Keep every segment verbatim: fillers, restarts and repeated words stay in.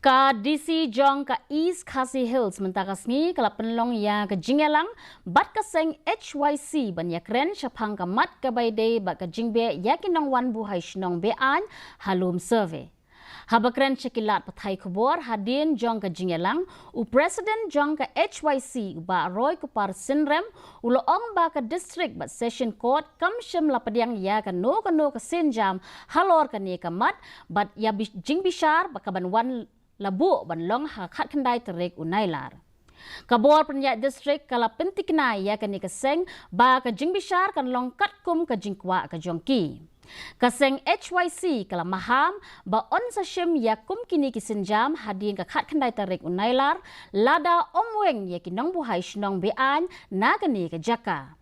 Ka D C jong ka East Khasi Hills mynta ka sngi ka la pynlong ïa ka jingïalang bad ka seng H Y C ban ïakren shaphang ka mat kaba ïadei bad ka jingbeh ïa ki nongwan buhai shnong be-aiñ ha lum survey. Haba kren sha ki lad pathai khubor hadien jong ka jingïalang, u President jong ka H Y C, u Bah Roy Kupar Synrem, u la ong ba ka District bad Session Court kam shym la pdiang ïa kano kano ka sienjam halor kane ka mat bad ïa bi-, jingbishar ba ka ban wan la buh ban long ha ka khatkhyndai tarik u Nailar. Ka bor pynïaid district ka la pyntikna ïa kane ka seng ba ka jingbishar kan long katkum ka jingkwah ka jong ki. Ka seng H Y C ka la maham ba yn sa shim ïa kum kine ki sienjam hadien ka khatkhyndai tarik u Nailar, lada ym weng ïa ki nongbuhai shnong be-aiñ na kane ka jaka.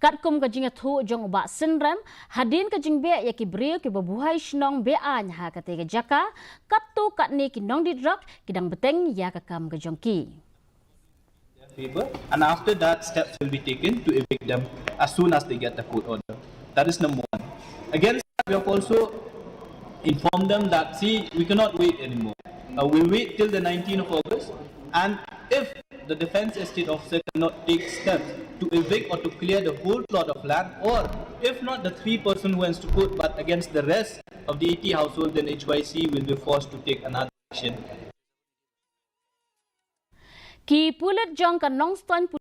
Katkum ka jingïathuh jong u Bah Synrem, hadien ka jingbeh ïa ki briew kiba buhai shnong be-aiñ ha kata ka jaka, katto katne ki nongdit drok ki dang bteng ïa ka kam ka jong ki. Favor, and after that, steps will be taken to evict them as soon as they get the court order. That is number one. Against that, we have also informed them that, see, we cannot wait anymore. Uh, we'll wait till the nineteenth of August, and if the defense estate officer cannot take steps to evict or to clear the whole plot of land, or if not the three person who went to court, but against the rest of the eighty households, then H Y C will be forced to take another action. Ki pulit jong ka Nongstoiñ